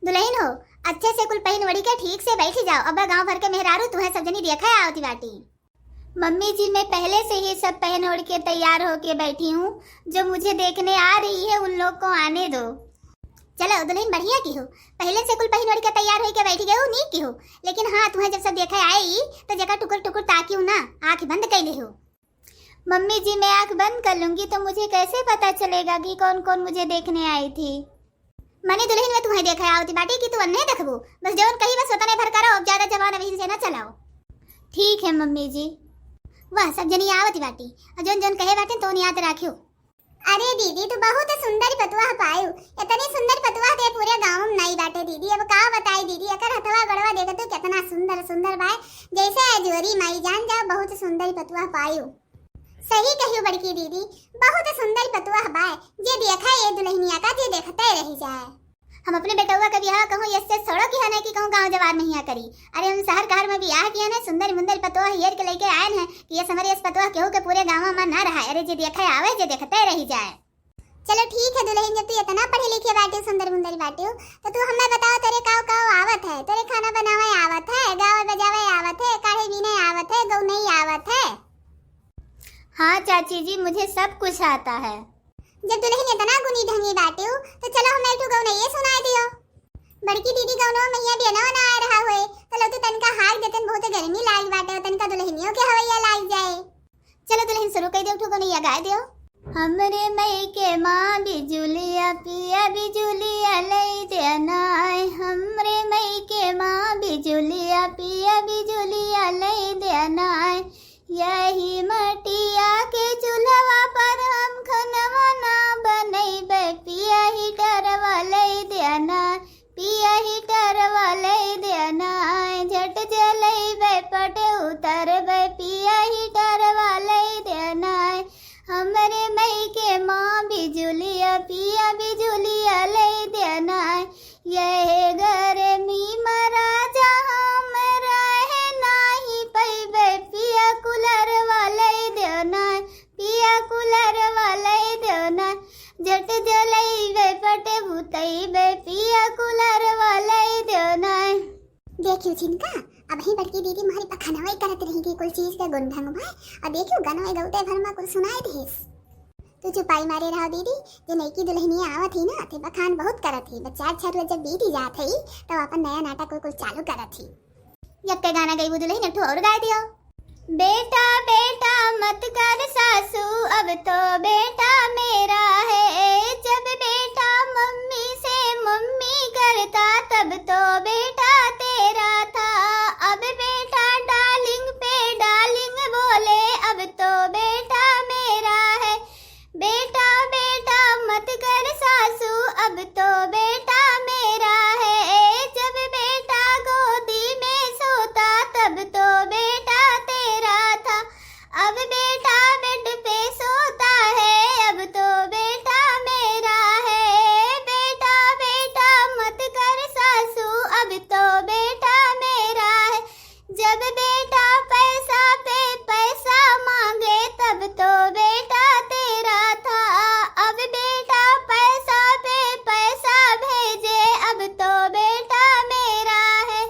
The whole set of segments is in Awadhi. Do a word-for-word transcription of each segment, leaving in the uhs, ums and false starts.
दुलहिन हो, अच्छे से कुल पहिन ओढ़ी के ठीक से बैठी जाओ। अब गाँव भर के मेहरारू तुहें सब जनी देखे आवती बाटी। मम्मी जी, मैं पहले से ही सब पहन ओढ़ के तैयार होके बैठी हूँ। जो मुझे देखने आ रही है, उन लोग को आने दो। चलो दुलहिन, बढ़िया किहो, पहले से कुल पहिन ओढ़ के तैयार होके बैठी गयो, नीक किहो। लेकिन हाँ, तुहें जब सब देखे आई तो जेका टुकुर टुकुर ताकियो ना, आँख बंद कइ लिहो। मम्मी जी, मैं आँख बंद कर लूंगी तो मुझे कैसे पता चलेगा कि कौन कौन मुझे देखने आई थी? मने दुलहिन, वे तुहें देखे आवती बाटी कि तू अन्ने देखबू? बस जौन कही बस ओतने भर करो, अब ज्यादा जबान अबहिन से ना चलाओ। ठीक है मम्मी जी। वाह, सब जनी आवती बाटी, और जौन जौन कहे बाटे तौन याद राखियो। अरे दीदी, तू बहुत सुंदर पतुआ पायू, इतनी सुंदर पतुआ ते पूरे गाँव में नाई बाटे दीदी। अब का बताई दीदी, एकर हथवा गोड़वा देख तू कितना सुंदर सुंदर बाय, जैसे अजोरी माई जान जाओ, बहुत सुंदर पतुआ पायू। सही कहियो बड़की दीदी, बहुत सुंदर पतुआ बाय, जे देखा ये दुलहिनिया का जे देखते रही जाए। हम अपने बेटउआ के बियाह कहूँ यस से छोड़ो कि हने कि कहूँ गाँव जवार में हिया करी। अरे हम शहर कहर में बियाह किया ने, सुंदर मुंदर पतोह हेर के लेके आयल हैं कि यस हमरे यस पतोह केहू के पूरे गाँव में ना रहा। अरे जे देखे आवे, जे देखते रही जाए। चलो ठीक है दुलहिन, जब तू इतना पढ़े लिखे बाटे, सुंदर मुंदर बाटे, तो तू हमें बताओ, तोरे काव काव आवत है? तोरे खाना बनावे आवत है, गावे बजावे आवत है, काढ़े बीने आवत है, गौनई आवत है? हाँ चाची जी, मुझे सब कुछ आता है। जब दुलहिन इतना गुनी ढंगी बाटे हो, तो चलो हमें एक ठो गौनइये सुनाए दियो। बड़की दीदी गौनो में हिया बियनवा ना आ रहा होए, तो लो तू तनका हाक देतन, बहुत गर्मी लाग बाटे, तनका दुलहिनियो के हवैया लाग जाए। चलो दुलहिन, शुरू कइ दियो, एक ठो गौनइया गाए दियो। हमरे मइके माँ बिजुलिया पिया बिजुलिया लइ देना आए, हमरे मइके माँ बिजुलिया पिया बिजुलिया लइ देना आए। यही मटिया के चूल्हवा पर हम खनवा ना बनइबे, पिया हीटरवा लइ देना, पिया हीटरवा लइ देना, झट जलइबे पट उतरबे, पिया हीटरवा लइ देना। हमरे मइके माँ बिजुलिया पिया बिजुलिया लइ देना। यह गर्मी में राजा हम रह नाही पइबे, पिया कूलरवा लइ देना, पिया कूलरवा लइ देना, झट जलइबे पट बुतइबे, पिया कूलरवा लइ देना। देखियो झिनका, अबहीं बड़की दीदी मोहरी पखनवई करत रही कि कुल चीज के गुण ढंग बा, और देखियो गनवई गौते भर में कुल सुनाई देस। तू चुपाई मारे रहो दीदी, जे नईकी दुलहिनिया आवत ही ना, ते बखान बहुत करत ही। बस चार छह रोज जब बीती जात ही, तब आपन नया नाटक कुल, कुल चालू करत ही। यक्के गाना गइबू दुलहिन, एक ठो और गाए दियो। बेटा बेटा मत कर सासू, अब तो बेटा मेरा है। जब बेटा मम्मी से मम्मी करता, तब तो बेटा तेरा था। अब बेटा डार्लिंग पे डार्लिंग बोले, अब तो बेटा मेरा है। बेटा बेटा मत कर सासू, अब तो बेटा मेरा है। जब बेटा गोदी में सोता, तब तो बेटा तेरा था। अब बेटा बेड पे सोता है, अब तो बेटा मेरा है। बेटा बेटा मत कर सासू, अब तो बेटा मेरा है। जब बेटा पैसा पे पैसा मांगे, तब तो बेटा तेरा था। अब बेटा पैसा पे पैसा भेजे, अब तो बेटा मेरा है।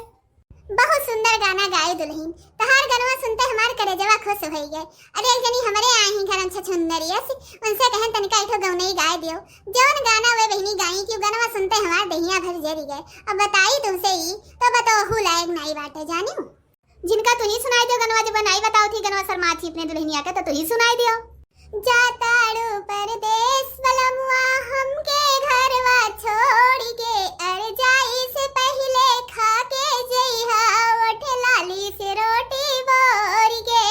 बहुत सुंदर गाना गाए दुलहिन। तहार गनवा सुनते हमार करेजवा खुश होइ गए। अरे एक जनी हमरे आई ही घरन छछुंदरिया से, उनसे कहन तनिका एक ठो गौनई गाए दियो। जौन गाना वे बहिनी गाई कि उ गनवा सुनते हमार देहिया भर जरि गए। अब बताई तुमसे ई, तो बतोहू लायक नाई बाटे जानियो। झिनका तू ही सुनाई दियो गनवा, जब नाई बताओ थी गनवा शर्मा थी अपने दुलहिनिया के, तो तू ही सुनाई दियो। जाताड़ू परदेस बलमुआ हमके घरवा छोड़ि के, अरे जाई से पहिले खा के जइहा ओठ लाली से रोटी बोरि के।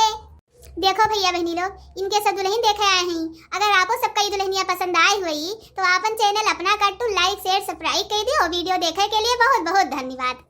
देखो भइया बहिनी लोग, इनके सब दुलहिन देखे आए हैं। अगर आपो सबका ई दुलहिनिया पसंद आई हुई तो आपन channel अपना कट्टू like, share, subscribe कइ दियो। Video देखे के लिए बहुत बहुत धन्यवाद।